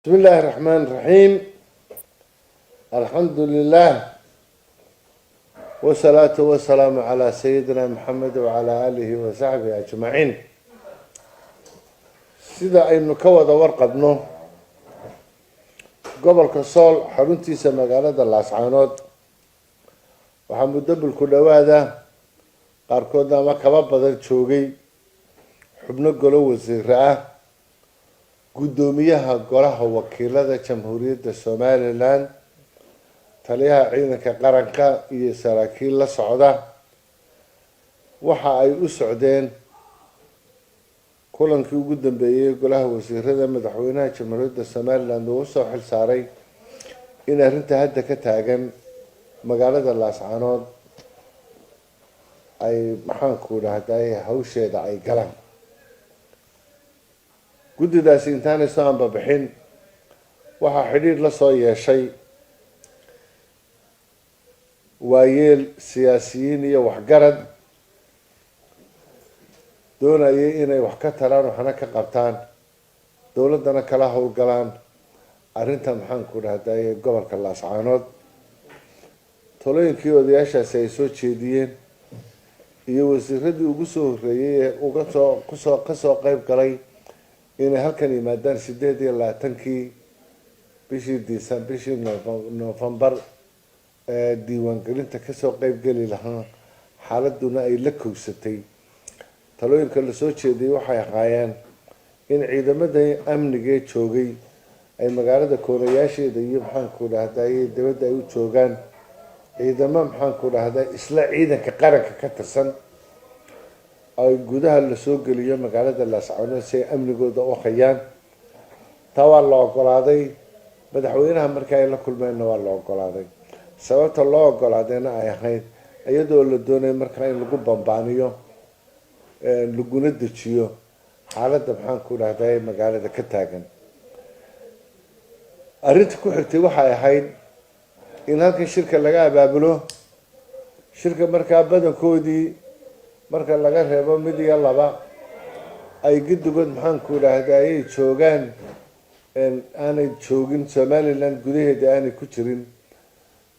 بسم الله الرحمن الرحيم، الحمد لله والصلاة والسلام على سيدنا محمد وعلى آله وصحبه أجمعين. Sida aynu ka wada warqabno, gobolka Sool, xaruntiisa magaalada Laascaanood, waxaa muddo bil ku dhowaada, qaarkoodna ama kaba badan, joogay xubno golo wasiiro ah, guddoomiyaha Golaha Wakiilada Jamhuuriyadda Somaliland, taliyaha ciidanka qaranka iyo saraakiil la socda. Waxa ay u socdeen kulankii ugu dambeeyey golaha wasiirada madaxweynaha Jamhuuriyadda Somaliland uu usoo xil saaray in arrinta hadda ka taagan magaalada Laascaanood ay, maxaanku dhahday, hawsheeda ay galaan. Guddidaasi intaanay soo ambabixin, waxaa xidhiidh la soo yeeshay waayeel, siyaasiyiin iyo waxgarad doonayay inay wax ka taraan, waxna ka qabtaan, dowladdana kala howlgalaan arrinta, maxaanku dhahday, gobolka Laascaanood. Talooyinkii odayaashaasi ay soo jeediyeen iyo wasiiradii ugu soo horreeyey ee uga soo kusoo kasoo qeyb galay inay halkan yimaadaan 28-kii bishii disan, bishii Novembar, ee diiwaangelinta kasoo qeybgeli lahaa, xaaladuna ay la kowsatay. Talooyinka lasoo jeediyay waxay ahaayeen in ciidamada amnigee joogay ay magaalada koonayaasheeda iyo, maxaanku dhahday, dibadda ay u joogaan ciidamo, maxaanku dhahday, isla ciidanka qaranka ka tirsan, ay gudaha lasoo geliyo magaalada Laascaanood si ay amnigooda u hayaan. Taa waa la ogolaaday. Madaxweynaha markii ay la kulmeenna waa la ogolaaday. Sababta loo ogolaadayna ay ahayd iyadoo la doonayo markaa in lagu bambaaniyo laguna dejiyo xaaladda, maxaan ku dhahday, magaalada ka taagan. Arrinta ku xigtay waxay ahayd in halkan shirka laga abaabulo. Shirka markaa badankoodii, marka laga reebo mid iyo laba, ay guddigood, maxaan ku dhahday, ayay joogaan, aanay joogin Somaliland gudaheeda, aanay ku jirin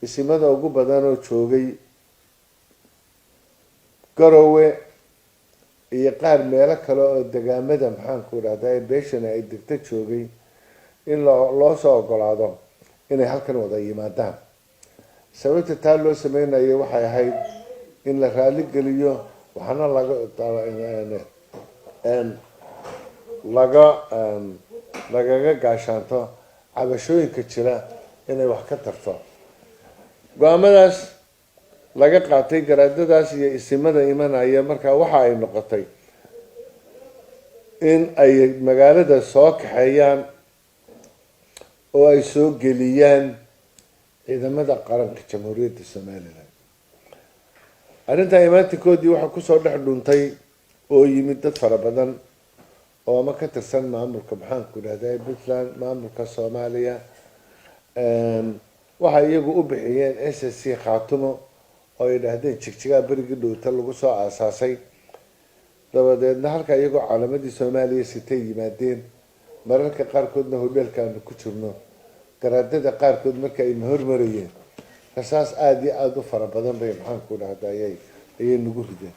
isimada ugu badan oo joogay Garowe iyo qaar meelo kale oo degaamada, maxaan ku dhahday, beeshana ay degto joogay, in loo soo ogolaado inay halkan wada yimaadaan. Sababta taa loo sameynayo waxay ahayd in la raali geliyo, waxaana laga lagaga gaashaanto cabashooyinka jira inay wax ka tarto. Go-aamadaas laga qaatay garaadadaas iyo isimada imanaya markaa waxa ay noqotay in ay magaalada soo kaxeeyaan oo ay soo geliyaan ciidamada qaranka Jamhuuriyadda Somaliland. Arrintaa imaantinkoodii waxaa kusoo dhex dhuntay oo yimid dad fara badan oo ama ka tirsan maamulka, maxaanku dhahday, Puntland, maamulka Soomaaliya, waxay iyagu u bixiyeen SSC Khaatumo, oo ay dhahdeen Jigjigaa berigii dhowta lagu soo aasaasay. Dabadeedna halka iyagoo calamadii Soomaaliya sitay yimaadeen. Mararka qaarkoodna hodheelka aanu ku jirno, garaadada qaarkood marka ayna hormarayeen, rasaas aada iyo aada u fara badan bay, maxaanku dhahda, ayay nagu rideen.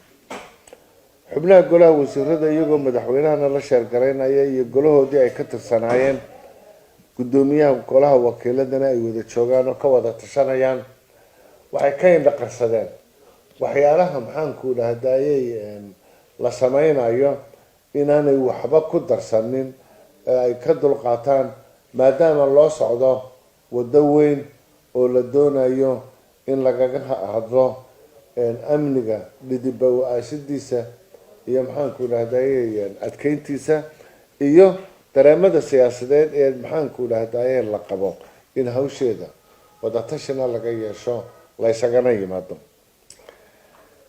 Xubnaha golaha wasiirada, iyagoo madaxweynahana la sheergaraynaya iyo golahoodii ay ka tirsanaayeen, guddoomiyaha golaha wakiiladana ay wada joogaan oo ka wada tashanayaan, waxay ka indhaqarsadeen waxyaalaha, maxaanku dhahdayey, la sameynayo, inaanay waxba ku darsanin ee ay ka dulqaataan, maadaama loo socdo waddo weyn oo la doonayo in lagaga hadlo amniga dhidiba aasidiisa iyo, maxaanku dhahdaye, adkeyntiisa iyo dareemada siyaasadeed ee, maxaanku dhahdaye, la qabo, in hawsheeda wadatashina laga yeesho, laysagana yimaado.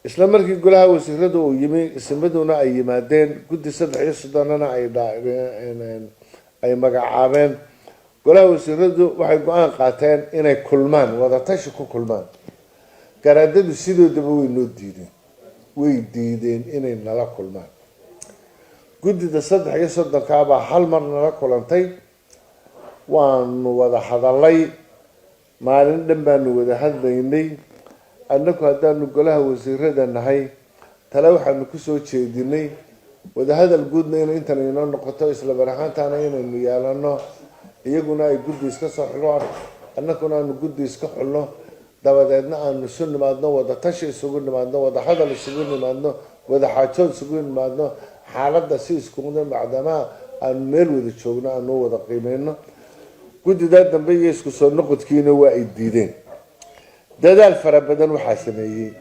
Isla markii golaha wasiiradu uu yimi, isimaduna ay yimaadeen, guddi 33-nana ay magacaabeen, golaha wasiiradu waxay go-aan qaateen inay kulmaan, wadatashi ku kulmaan. Garaadadu sidoodaba way noo diideen, way diideen inay nala kulmaan. Guddida 33-kaabaa hal mar nala kulantay. Waanu wada hadalay, maalin dhan baanu wada hadlaynay. Annagu haddaanu golaha wasiirada nahay, tale waxaanu kusoo jeedinay wadahadal guudna inay intan inoo noqoto, isla bar ahaantaana inaynu yeelano, iyaguna ay guddi iska soo xulaan, annaguna aanu guddi iska xulno, dabadeedna aanu isu nimaadno, wada tashi isugu nimaadno, wada hadal isugu nimaadno, wada xaajood isugu nimaadno, xaaladda si iskuda macdamaa aanu meel wada joogno aanu wada qiimeyno. Guddidaa dambe iyo isku soo noqodkiina waa ay diideen. Dadaal fara badan waxaa sameeyey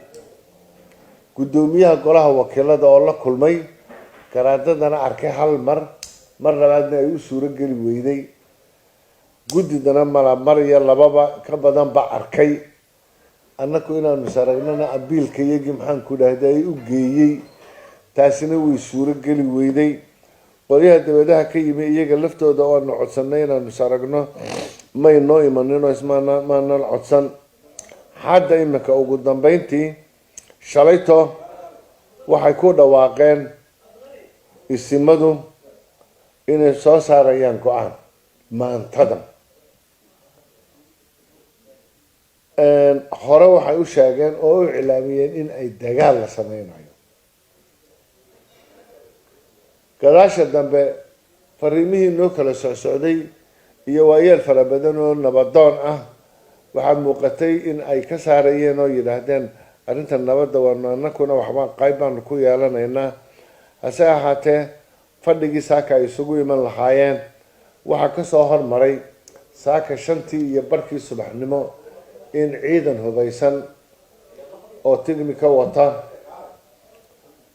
guddoomiyaha golaha wakiilada oo la kulmay garaadadana arkay hal mar, mar labaadna ay u suuro geli weyday. Guddidana mala mar iyo lababa ka badan ba arkay. Annaku inaanu saragnana abiilka iyagii, maxaan ku dhahday, u geeyey, taasina way suuro geli weyday. Qolyaha dabadaha ka yimi iyaga laftooda oo aanu codsanay inaanu saragno may noo imanin oo ismaana maanan codsan. Hadda iminka ugu dambeyntii shalayto waxay ku dhawaaqeen isimadu inay soo saarayaan go-aan maantadan. Hore waxay u sheegeen oo u iclaamiyeen in ay dagaal la sameynayo. Gadaasha dambe fariimihii noo kala socsocday iyo waayeel fara badan oo nabadoon ah waxaa muuqatay in ay ka saarayeen oo yidhaahdeen arrinta nabadda waanu anakuna waxba qayb baanu ku yeelanaynaa. Hase ahaatee fadhigii saaka ay isugu iman lahaayeen waxaa kasoo hormaray saaka 5:30 subaxnimo in ciidan hubaysan oo tignika wata,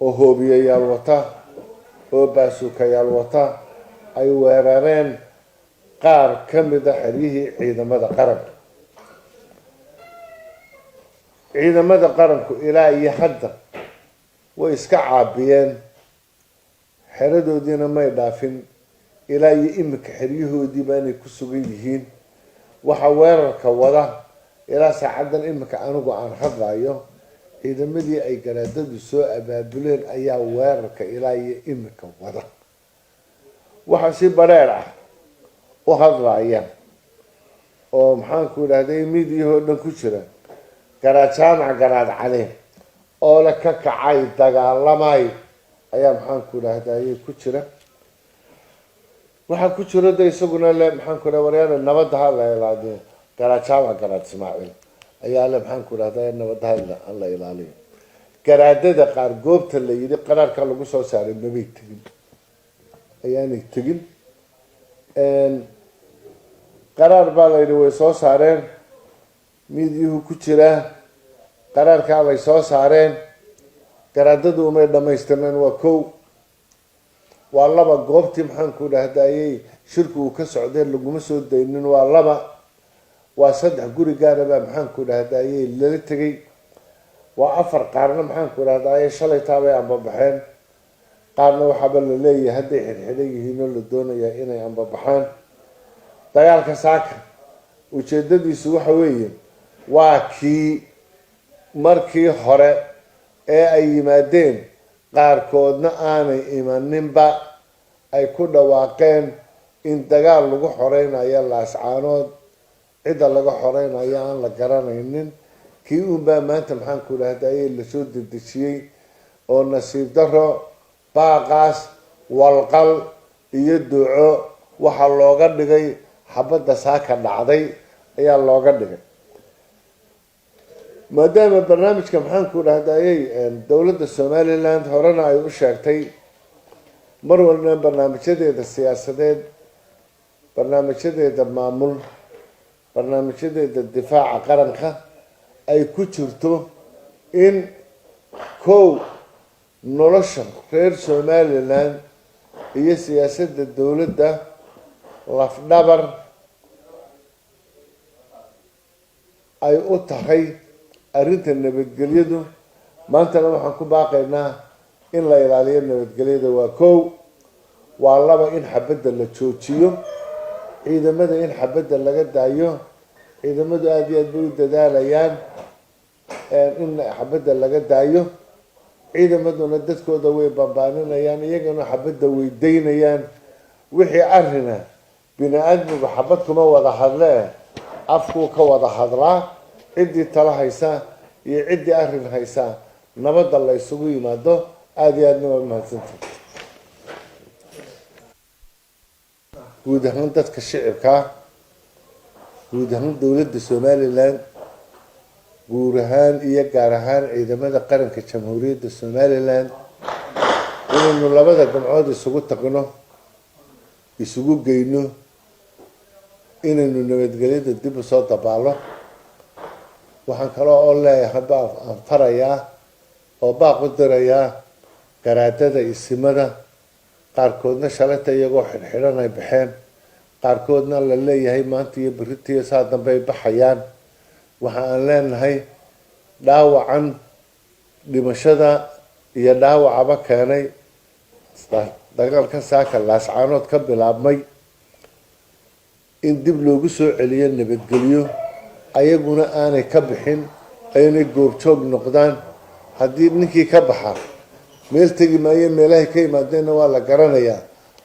oo hoobiyayaal wata, oo baasuukayaal wata ay weerareen qaar ka mid a xeryihii ciidamada qaranka. Ciidamada qaranku ilaa iyo hadda way iska caabiyeen, xeradoodiina may dhaafin, ilaa iyo iminka xeryahoodii baanay ku sugan yihiin. Waxaa weerarka wada ilaa saacaddan iminka anigu aan hadlayo ciidamadii ay garaadadu soo abaabuleen ayaa weerarka ilaa iyo iminka wada. Waxaa si bareer ah u hadlaya oo, maxaanku idhahday, miidiyahoo dhan ku jira Garaad Jaamac Garaad Cali oo la ka kacay dagaalamay ayaa, maxaanku idhahday, ku jira. Waxaa ku jiro de isaguna le, maxaanku idhaha, waryaana nabadda ha la ilaaliyo. Garaad Jaamac Garaad Ismaaciil ayaa le, maxaanku idhahday, nabadda ha la ilaaliyo. Garaadada qaar goobta la yidhi qaraarka lagu soo saaray mabay tegin, ayaanay tegin. Qaraar baa la yidhi way soo saareen, miidyuhu ku jiraa qaraarkaa bay soo saareen. Garaadadu umay dhamaystirneen, waa kow. Waa laba, goobtii, maxaanku idhahdayey, shirku uu ka socday laguma soo daynin, waa laba. Waa saddex, guri gaara baa, maxaanku idhahdayey, lala tegay, waa afar. Qaarna, maxaanku idhahdaye, shalay taabay ambabaxeen, qaarna waxaaba la leeyahay hadday xidhxidhan yihiin oo la doonayaa inay ambabaxaan. Dagaalka saaka ujeedadiisu waxa weeye waa kii markii hore ee ay yimaadeen, qaarkoodna aanay imaninba, ay ku dhawaaqeen in dagaal lagu xoreynayo Laascaanood, cidda laga xoreynayo aan la garanaynin. Kii uunbaa maanta, maxaanku idhahdaye, lasoo dedejiyey oo nasiib daro baaqaas walqal iyo duco waxaa looga dhigay xabadda saaka dhacday ayaa looga dhigay. Maadaama barnaamijka, maxaanku idhahdayey, dowladda Somaliland horena ay u sheegtay mar walbana barnaamijyadeeda siyaasadeed, barnaamijyadeeda maamul, barnaamijyadeeda difaaca qaranka ay ku jirto in kow nolosha reer Somaliland iyo siyaasadda dowladda lafdhabar ay u tahay arrinta nabadgelyadu, maantana waxaan ku baaqaynaa in la ilaaliyo nabadgelyada, waa kow. Waa laba, in xabadda la joojiyo, ciidamada in xabadda laga daayo. Ciidamadu aada iyo aad bay u dadaalayaan in xabadda laga daayo, ciidamaduna dadkooda way bambaaninayaan, iyagana xabadda way daynayaan. Wixii arrina Bini aadmigu xabad kuma wada hadlee, afkuu ka wada hadlaa. Ciddii tala haysa iyo ciddii arrin haysa, nabadda la isugu yimaado. Aada iyo aadna waa mahadsantah. Guud ahaan dadka shicibkaa, guud ahaan dowladda Somaliland, guud ahaan iyo gaar ahaan ciidamada qaranka Jamhuuriyadda Somaliland, inaynu labada gamcood isugu tagno, isugu geyno, inaynu nabadgelyada dib usoo dabaalo. Waxaan kaloo oo leeyahay, baa aan farayaa oo baaq u dirayaa garaadada, isimada qaarkoodna shalayta iyagoo xidhxidhan ay baxeen, qaarkoodna la leeyahay maanta iyo berritiyo saa dambe ay baxayaan. Waxa aan leenahay, dhaawacan, dhimashada iyo dhaawacaba keenay dagaalkan saaka Laascaanood ka bilaabmay, in dib loogu soo celiyo nabadgelyo, ayaguna aanay ka bixin, aynay goobjoog noqdaan. Haddii ninkii ka baxa meel tegi maayo, meelahay ka yimaadeenna waa la garanayaa.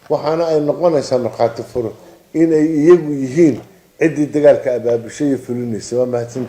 Waxaana ay noqonaysaa markhaati furo inay iyagu yihiin ciddii dagaalka abaabushay iyo fulinaysa. Waa mahadsanta.